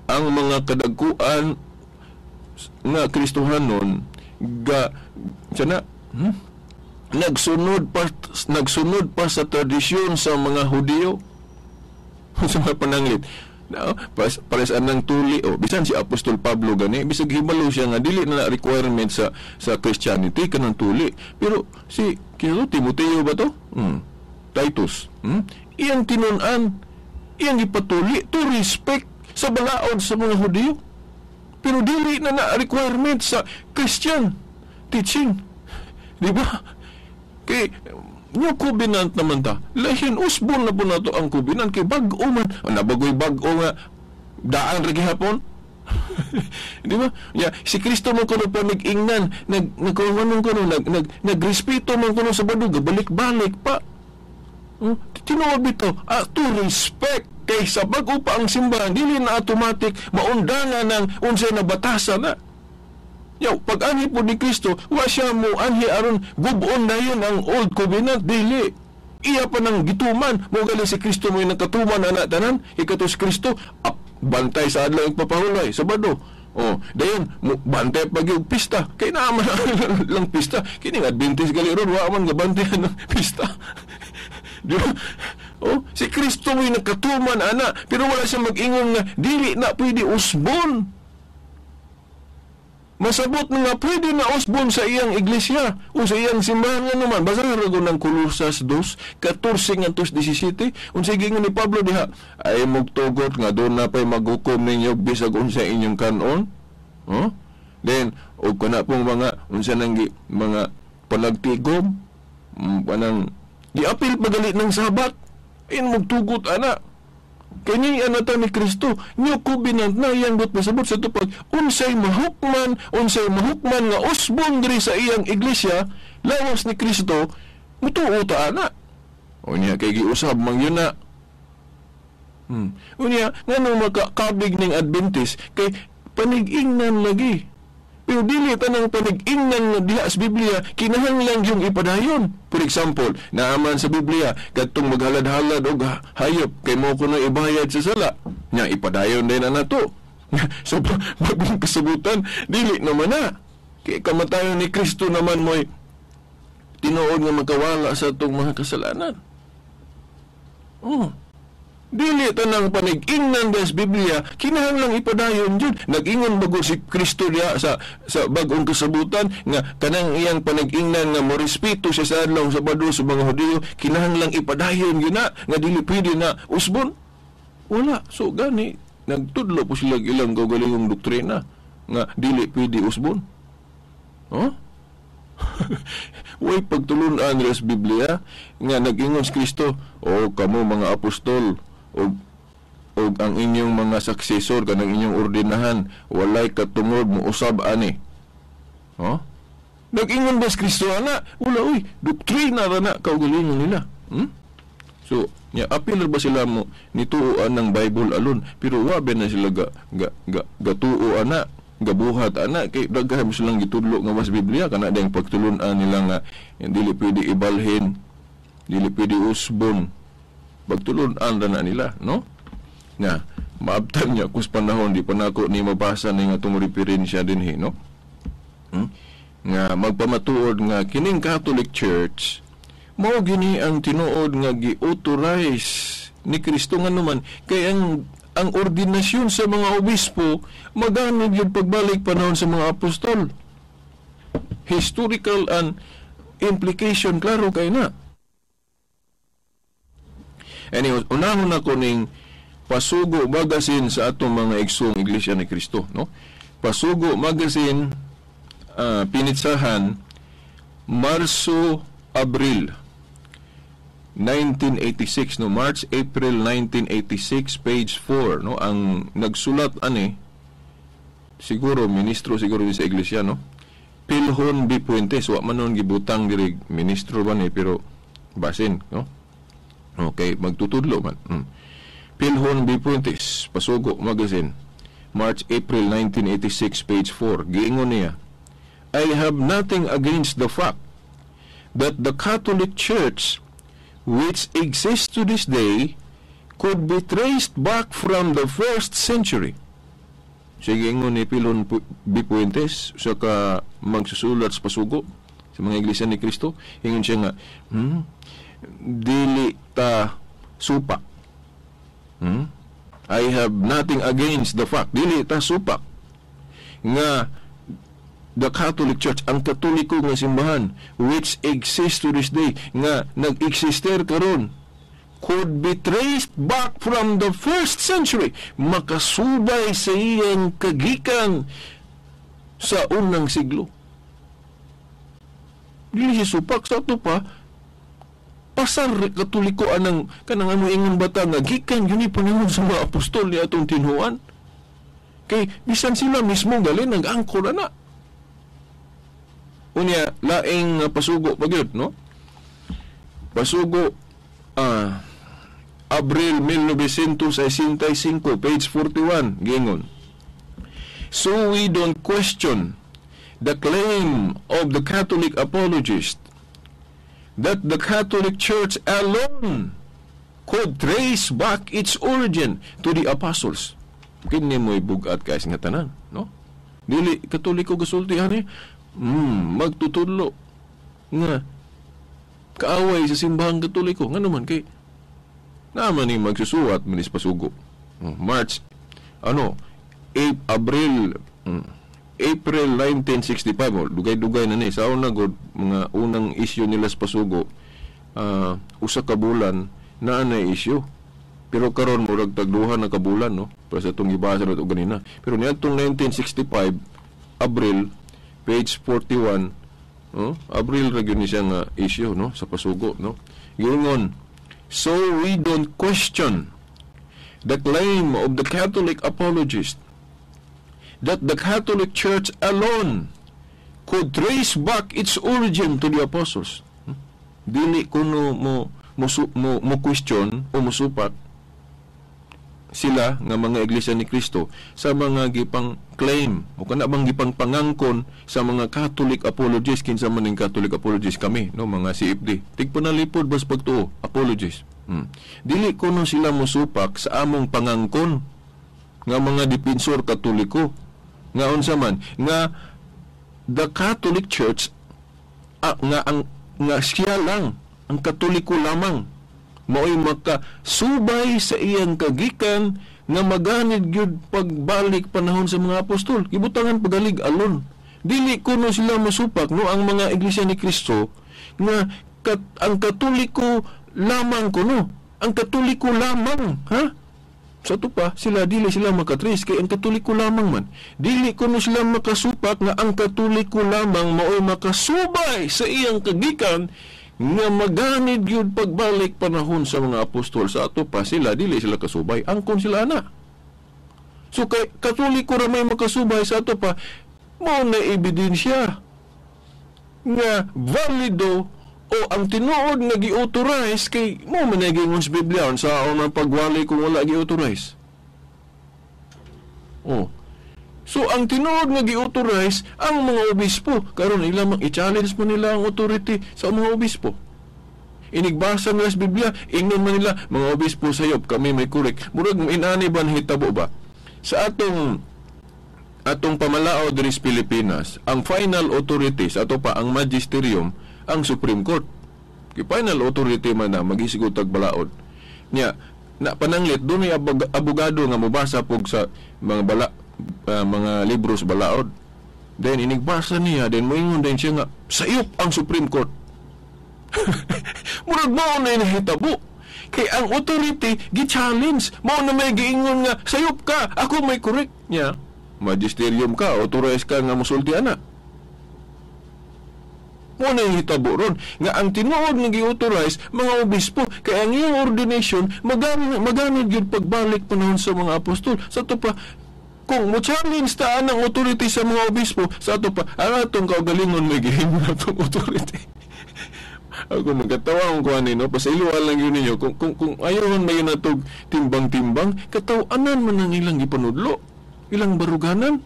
ang mga kadagkuan nga Kristohanon ga sana nagsunod pa sa tradisyon sa mga Hudiyo. Sa mga pananglit. No, pares anang tuli o bisan si Apostol Pablo gani bisag hibalo siya nga dili na requirement sa Christianity kanang tuli, pero si kino Timoteo ba to? Titus. Iyang tinun-an, iyang ipatuli to respect sa balaod sa mga Hudiyo. Pero dili na na requirement sa Christian teaching. Di ba? Kay New Covenant naman ta. Lahin usbon na po nato ang covenant kay bag-o man. Nabagoy bag-o nga daan ra gihapon. Di ba? Ya, si Kristo man kuno pa nag-ingnan, nagrespeto man kuno sa badug, balik-balik pa. Tinuod bitaw, to respect kay sa bag-o pa ang simbahan, dili na automatic maundangan ng unsay na batasan na. Yaw, pag anhi po ni Kristo, wa siya mo anhi aron gubon na yun ang old covenant, dili. Iya pa nang gituman, mo gali si Kristo mo yung nagkatuman ana tanan, ikato si Kristo, bantay sa adlaw pagpapahulay, Sabado. Oh, dayon bantay pag yung pista, kay naaman lang pista. Kini nga Adventist gali ron, wa man nga bantayan ng pista. Di ba? Oh, si Kristo mo yung nagkatuman ana, pero wala siya mag-ingon nga dili na pwede usbon. Masabot nga pwede na usbon sa iyang iglesia o sa iyang simbahan nga naman. Basta rago ng Colosas 2:14-17, unsay giingon ni Pablo diha, ay mugtugot nga doon na pa'y maghukom ninyo bisag unsa inyong kanon. Huh? Then og kana pong mga unsa nang mga panagtigom, panang giapil pagali ng Sabat, in mugtugot ana. Kini anata ni Kristo, New Covenant na iyang but masabot sa tupag unsay mahukman nga usbon diri sa iyang iglesia lawas ni Kristo, mutuo ta ana. Unya kay giusab man yun na. Unya nganong makakabig ning Adventist kay panig-ingnan lagi. Pero dili tanang panig-ingnan nga diha sa Biblia kinahanglan yung ipadayon. For example, naaman sa Biblia kadtong maghalad-halad og hayop kay mo kuno ibayad sa sala. Nya ipadayon din na nato. Sa bagong kasabutan, dili naman na. Kay kamatayon ni Kristo naman mo'y tinuod nga makawala sa atong mga kasalanan. Oh. Dili tanang panig-ingnan sa Biblia, kinahanglang ipadayon jud. Nag-ingon bago si Kristo diha sa bagong kasabutan nga kanang iyang panig-ingnan nga morespeto siya sa adlaw sa Sabado sa mga Hudiyo, kinahanglang ipadayon gyud na nga dili pwede na usbon. Wala. So gani nagtudlo po sila ilang kaugalingong doktrina nga dili pwede usbon. Huh? Way pagtulun-an sa Biblia nga nag-ingon si Kristo, o kamo mga apostol og ang inyong mga successor kanang inyong ordinahan walay katungod mo usab ani. Huh? Nag-ingon ba si Kristo ana? Wala uy, doktrina ra na kaugalingon nila. Hmm? So, nya apil ba sila mo nituoan ng Bible alone, pero wa ba na sila ga ga ga gatuo ana, gabuhat ana kay daghan silang gitudlo nga was Biblia kana dayang pagtulun-an nila nga dili pwede ibalhin, dili pwede usbon. Pagtulun-an ra na nila, no? Na maabtan niya kus panahon di pa nako ni mabasa ni nga atong referensya dinhi, no? Hmm? Nga magpamatuod nga kining Catholic Church mao gini ang tinuod nga gi-authorize ni Kristo nga naman kay ang ordinasyon sa mga obispo maganid yung pagbalik panahon sa mga apostol. Historical and implication klaro kay na. Anyway, unahon ako ning Pasugo Magazine sa atong mga igsoong Iglesia ni Kristo, no? Pasugo Magazine, pinitsahan Marso Abril 1986, no? March April 1986, page 4, no? Ang nagsulat ani siguro ministro siguro sa iglesia, no? Pilhon B. Puentes, wa man nun gibutang diri ministro ba ni, pero basin, no? Okay, magtutudlo man. Pilhon B. Puentes, Pasugo Magazine, March April 1986, page 4. Giingon niya, I have nothing against the fact that the Catholic Church, which exists to this day, could be traced back from the first century. Sige, ingon ni Pilon B. Puentes sa ka magsusulat sa Pasugo sa mga Iglesia ni Kristo, ingon siya nga, dili ta supak. I have nothing against the fact, dili ta supak nga the Catholic Church, ang Katoliko nga simbahan, which exists to this day, nga nag-exister karon, could be traced back from the first century, makasubay sa iyang kagikan sa unang siglo. Dili siya supak sa ato pa, pasar Katoliko anang kanang ano ingon bata nga gikan yun panahon sa mga apostol ni atong tinuan. Kay bisan sila mismo gali nag-angkor na. Unya laing Pasugo pa gyud, no? Pasugo, Abril 1965, page 41, gingon. So we don't question the claim of the Catholic apologist that the Catholic Church alone could trace back its origin to the apostles. Kini mo'y bugat guys nga tanan, no? Dili Katoliko gasulti ani, magtutudlo nga kaaway sa simbahang Katoliko. Nga naman kay naman ni magsusuwat manis Pasugo. March April April 1965, oh, dugay-dugay na ni sa una god mga unang issue nila sa Pasugo, usa ka bulan naa na issue. Pero karon murag tagduha na ka bulan, no? Para sa itong gibasa na ito ganina. Pero niadtong 1965 Abril, page 41, oh, Abril ra gyud ni siya nga issue, no, sa Pasugo, no? Giingon, so we don't question the claim of the Catholic apologist that the Catholic Church alone could trace back its origin to the apostles. Dili kuno mo question o mosupak sila nga mga Iglesia ni Kristo sa mga gipang claim o kana bang gipang pangangkon sa mga Catholic apologists. Kinsa man ning Catholic apologists kami, no, mga CFD, tigpanalipod bas pagtuo apologists. Dili kuno sila mosupak sa among pangangkon nga mga depensor Katoliko nga unsa man nga the Catholic Church, nga ang nga siya lang ang Katoliko lamang mao'y makasubay sa iyang kagikan nga maganid gyud pagbalik panahon sa mga apostol. Gibutangan pagalig alon. Dili kuno sila masupak, no, ang mga Iglesia ni Cristo nga ang Katoliko lamang kuno, ang Katoliko lamang, ha? Sa ato pa sila dili sila makatrace kay ang Katoliko lamang man. Dili kuno sila makasupak nga ang Katoliko lamang mao'y makasubay sa iyang kagikan nga maganid gyud pagbalik panahon sa mga apostol. Sa ato pa sila dili sila kasubay, angkon sila ana. So kay Katoliko ra may makasubay sa ato pa, mao na ebidensya nga valido o ang tinuod nga gi-authorize kay mo man nagingon sa Biblia unsa man pagwali kung wala gi-authorize. Oh. So ang tinuod nga gi-authorize ang mga obispo, karon ila mang i-challenge man nila ang authority sa mga obispo. Inigbasa nila sa Biblia, ingnon man nila mga obispo sayop kami may correct. Murag inani ba nahitabo ba? Sa atong pamalaod diri sa Pilipinas, ang final authority sa ato pa ang magisterium, ang Supreme Court. Kay final authority man na magisgot tag balaod. Nya na pananglit dunay abogado nga mobasa pug sa mga mga libros balaod. Then inigbasa niya, then moingon din siya nga sayop ang Supreme Court. Murag mao na nahitabo. Kay ang authority gi-challenge, mao na may giingon nga sayop ka, ako may correct niya. Magisterium ka, authorized ka nga mosulti ana. Mo na hitabo ron nga ang tinuod nga gi-authorize mga obispo kay ang iyang ordination magamit gyud pagbalik panahon sa mga apostol. Sa ato pa kung mo challenge ta ang authority sa mga obispo, sa ato pa ang atong kaugalingon may gihimo atong authority. Ako magkatawa ang kuan no, pasayloan lang yun ninyo kung ayaw man mayon natog timbang-timbang, kataw-anan man ang ilang gipanudlo, ilang baruganan.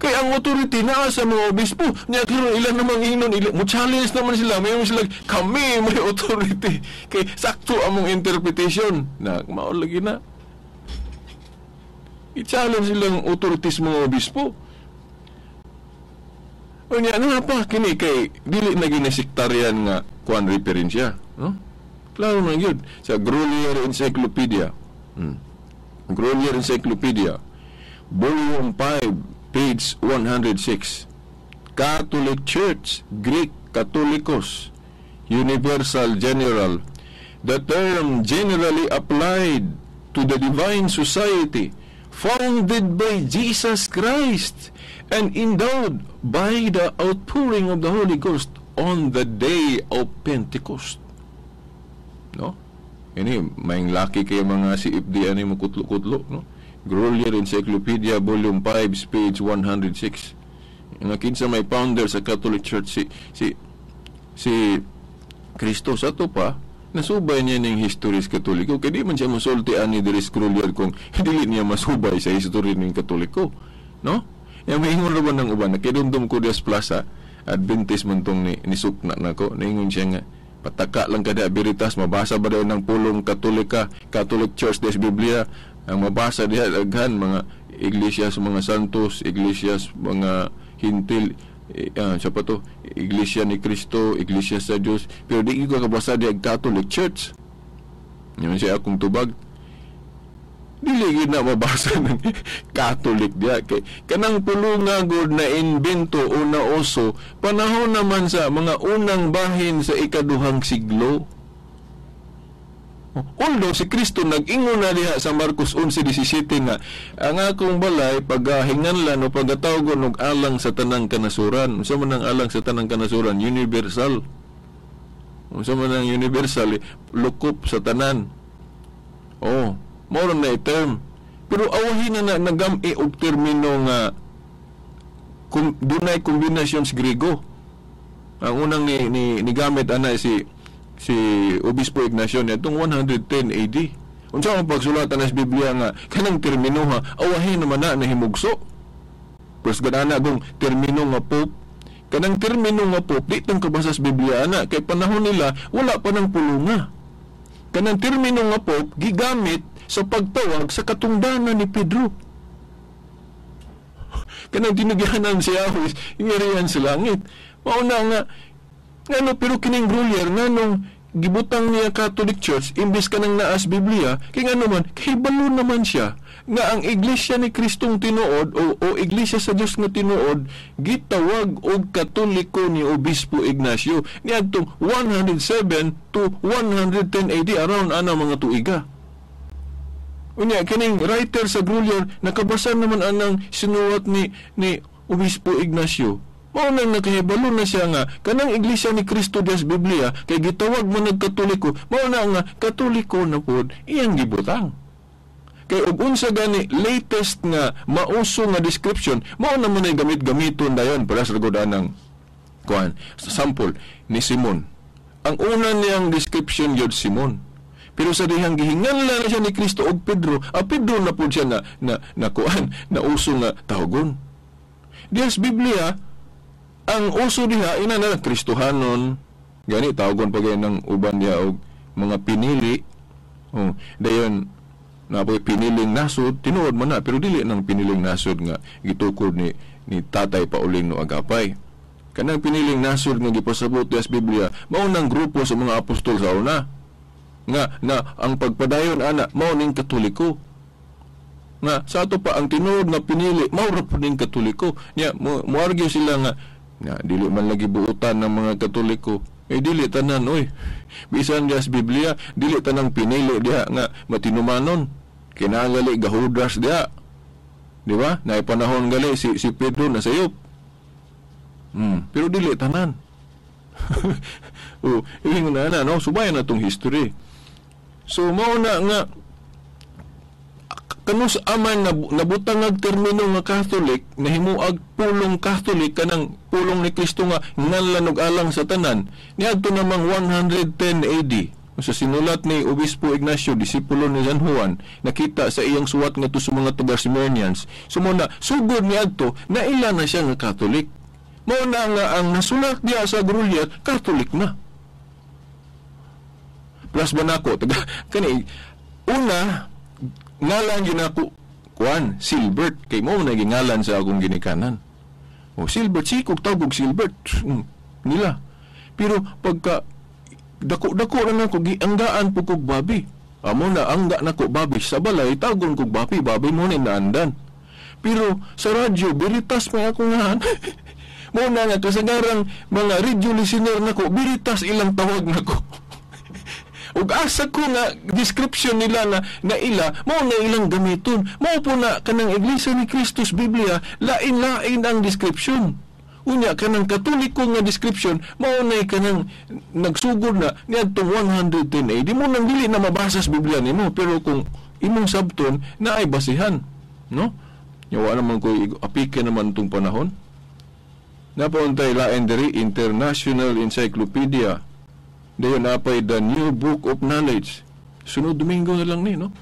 Kay ang authority naa sa mga obispo. Nya karon ilan namang ingnon, mo challenge naman sila, mayon sila kami may authority. Kay sakto among interpretation. Na mao lagi na. I-challenge silang authorities mga obispo. Unya na pa kini kay dili na gyud sektarian nga kuan referensya, no? Klaro na gyud sa Grolier Encyclopedia. Grolier Encyclopedia, Volume 5, page 106. Catholic Church, Greek Catholicos, Universal General. The term generally applied to the divine society founded by Jesus Christ and endowed by the outpouring of the Holy Ghost on the day of Pentecost. No? Ini may laki kay mga CFD ani mo kutlo-kutlo, no? Grolier Encyclopedia Volume 5 page 106. Nga kinsa may founder sa Catholic Church si Kristo. Sa ato pa nasubay niya ning history sa Katoliko. Kay di man siya mosulti ani diri sa Grolier kung dili niya masubay sa history ning Katoliko, no? Ya maingon ra ba ng uban, nakidumdum ko dias Plaza Adventist man tong ni sukna nako, niingon siya nga pataka lang kada Veritas, mabasa ba daw ng pulong Katolika, Catholic Church des Biblia, ang mabasa diha daghan mga iglesia sa mga santos, iglesia sa mga hintil, sa pa to, iglesia ni Kristo, iglesia sa Dios, pero di ko kabasa diha Catholic Church. Yan siya akong tubag. Dili gyud na mabasa ng Catholic diha kay kanang pulunga gud na invento o nauso panahon naman sa mga unang bahin sa ikaduhang siglo. Although si Kristo nag-ingon na diha sa Marcos 11:17 nga ang akong balay pagahinganlan o pagatawgon og alang sa tanang kanasuran. Unsa man ang alang sa tanang kanasuran? Universal. Unsa man ang universal? Lukop sa tanan. Oh, mao na term. Pero awahin na nagam-i og termino nga dunay kombinasyon sa Griego. Ang unang ni gamit ana si Obispo Ignacio niadtong 110 AD. Unsa ang pagsulatan sa Biblia nga kanang termino ha awahin naman na nahimugso. Pres gana gong termino nga pope, kanang termino nga pope di tang kabasa sa Biblia ana kay panahon nila wala pa nang pulunga. Kanang termino nga pope gigamit sa pagtawag sa katungdanan ni Pedro. Kanang tinugyanan si Yahweh, ingarian sa langit. Mao na nga, ngano, pero kining Grolier, nganong gibutang niya Catholic Church, imbes kanang naas Biblia, kay ngano man, kahibalo naman siya, nga ang Iglesia ni Kristong tinuod, o Iglesia sa Dios nga tinuod, gitawag og Katoliko ni Obispo Ignacio, niadtong 107 to 110 AD, around ana mga tuiga. Unya, kining writer sa Grolier, nakabasa naman anang sinuwat ni Obispo Ignacio. Mao nang nakahibalo na siya nga kanang Iglesia ni Kristo des Biblia kay gitawag mo nagkatoliko, mao na nga Katoliko na pod iyang gibutang. Kay og unsa gani latest nga mauso nga description, mao na man ay gamit-gamiton dayon para sa gud anang kuan. Sample ni Simon. Ang una niyang description gyud Simon. Pero sa dihang gihinganlan na siya ni Kristo og Pedro, a Pedro na pod siya na kuan, na uso nga tawagon. Dias Biblia ang uso diha ina na Kristohanon, gani tawagon pa gay ng uban diha og mga pinili. Oh, dayon napoy piniling nasod, tinuod man na pero dili nang piniling nasod nga gitukod ni Tatay Paulino Agapay. Kanang piniling nasod nga gipasabot diha sa Biblia, mao nang grupo sa mga apostol sa una. Nga na ang pagpadayon ana mao ning Katoliko. Nga sa ato pa ang tinuod nga pinili mao ra pud ning Katoliko. Nya moargue sila nga dili man lagi buutan ng mga Katoliko. Eh dili tanan oy. Bisan diha sa Biblia dili tanang pinili diha nga matinumanon. Kinahanglan gahudas diha. Di ba? Naay panahon gali si Pedro na sayop. Pero dili tanan. Oh, ingon na no, subayan na tong history. So mao na nga kanus aman nabutang ag termino nga Catholic, nahimuag pulong Catholic kanang pulong ni Kristo nga nganlan og alang sa tanan niadto namang 110 AD sa sinulat ni Obispo Ignacio, disipulo ni San Juan, nakita sa iyang suwat ngadto sa mga taga Smyrnians. So mo na sugod niadto naila na siya nga Catholic. Mao na nga ang nasulat diha sa Grolier Catholic na. Plus ba nako taga kani una ngalan gyud nako kuan Silbert kay mao na gingalan sa akong ginikanan. O Silbert sikog tawag Silbert nila. Pero pagka dako-dako ra nako gianggaan pud kog babi. Amo na angga nako babi sa balay tagon kog babi, babi mo ni naandan. Pero sa radyo Veritas may ako ngahan. Mo na nga kasagarang mga radio listener nako Veritas ilang tawag nako. Ug asa ko nga description nila na ila mao na ilang gamiton. Mao po na kanang Iglesia ni Christus Biblia lain-lain ang description. Unya kanang Katoliko nga description mao na kanang nagsugod na niadtong 110 AD. Mo nang dili na mabasa sa Biblia nimo, pero kung imong sabton na ay basihan, no? Yawa naman ko apike naman tong panahon. Napuntay lain diri International Encyclopedia. Dayon napay The New Book of Knowledge. Sunod Domingo na lang ni, no?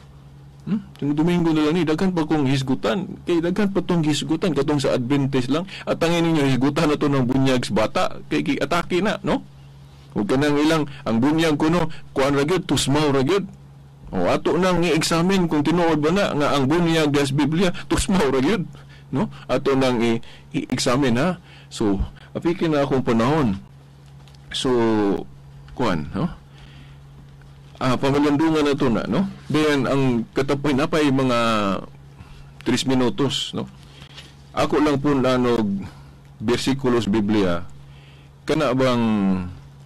Sunod Domingo na lang ni. Daghan pa kong hisgutan. Kay daghan pa tong hisgutan. Katong sa Adventist lang. At tangin ninyo, hisgutan na to ng bunyag sa bata. Kay atake na, no? Huwag ka nang ilang, ang bunyag ko, no? Kuan ra gyud, tusmaw ra gyud. O, ato nang i-examine kung tinuod ba na nga ang bunyag sa Biblia, tusmaw ra gyud. No? Ato nang i-examine, ha? So, apikin na akong panahon. So, kuan, no? Pamalandungan na to na, no? Then, ang katapoy na pa'y mga 3 minutos, no? Ako lang po nanog versikulos Biblia, kana bang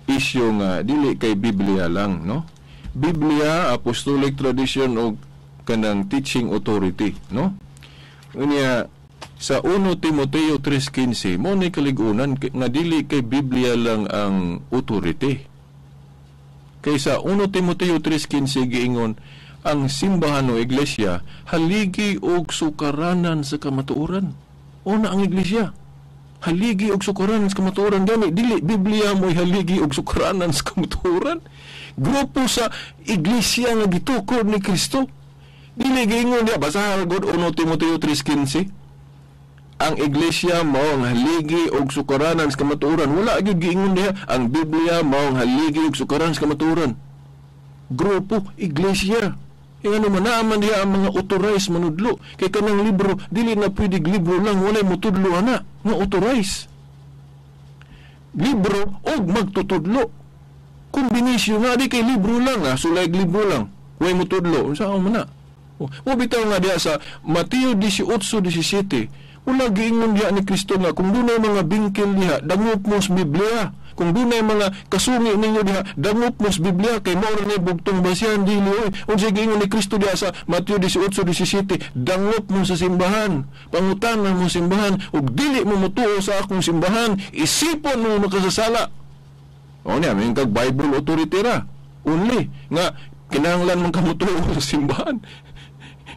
isyu nga dili kay Biblia lang, no? Biblia, apostolic tradition o kanang teaching authority, no? Unya, sa 1 Timoteo 3:15, mo ni kaligunan nga dili kay Biblia lang ang authority. Kaysa 1 Timoteo 3:15 giingon ang simbahan o iglesia haligi og sukaranan sa kamatuoran. Una ang iglesia haligi og sukaranan sa kamatuoran, gani dili Biblia mo'y haligi og sukaranan sa kamatuoran. Grupo sa iglesia nga gitukod ni Kristo. Dili giingon diha, basahan gud 1 Timoteo 3:15. Ang iglesia mao ang haligi og sukaranan sa kamatuoran. Wala gyud giingon diha ang Biblia mao ang haligi og sukaranan sa kamatuoran. Grupo iglesia. Ano man naaman diha ang mga authorized manudlo. Kay kanang libro, dili na pwede libro lang, walay mutudlo ana nga authorized. Libro og magtutudlo. Kombinasyon nga di kay libro lang, sulay libro lang. Walay mutudlo, unsa man na? Oh, mo bitaw nga diha sa Mateo 18:17, wala giingon diha ni Kristo nga kung dunay mga bingkil diha, dangop mo sa Biblia. Kung dunay mga kasungi ninyo diha, dangop mo sa Biblia kay mao ra ni bugtong basihan dili oy. Unsa giingon ni Kristo diha sa Mateo 18:17, dangop mo sa simbahan, pangutana mo simbahan, ug dili mo motuo sa akong simbahan, isipon mo makasasala. O niya, may kag Bible authority ra. Only nga kinahanglan man ka motuo sa simbahan.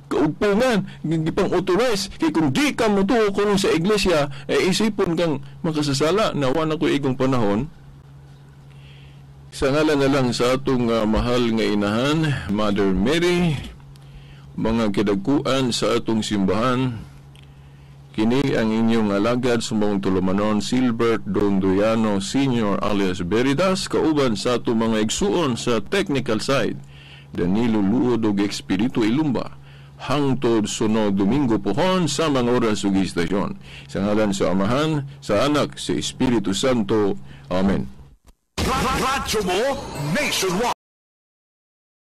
Kaugpungan, gipang authorize kay kung di ka motuo kuno sa iglesia, eh, isipon kang makasasala. Nawa na ko igong panahon. Sa ngalan na lang sa atong mahal nga inahan, Mother Mary, mga kidagkuan sa atong simbahan, kini ang inyong alagad sa mong tulumanon, Silbert Dondoyano Sr. alias Veritas, kauban sa atong mga igsuon sa technical side, Danilo Luod ug Expedito Ilumba. Hangtod sunod Domingo pohon sa mga oras ug istasyon. Sa ngalan sa Amahan, sa Anak, sa Espiritu Santo. Amen. Radyo mo nationwide.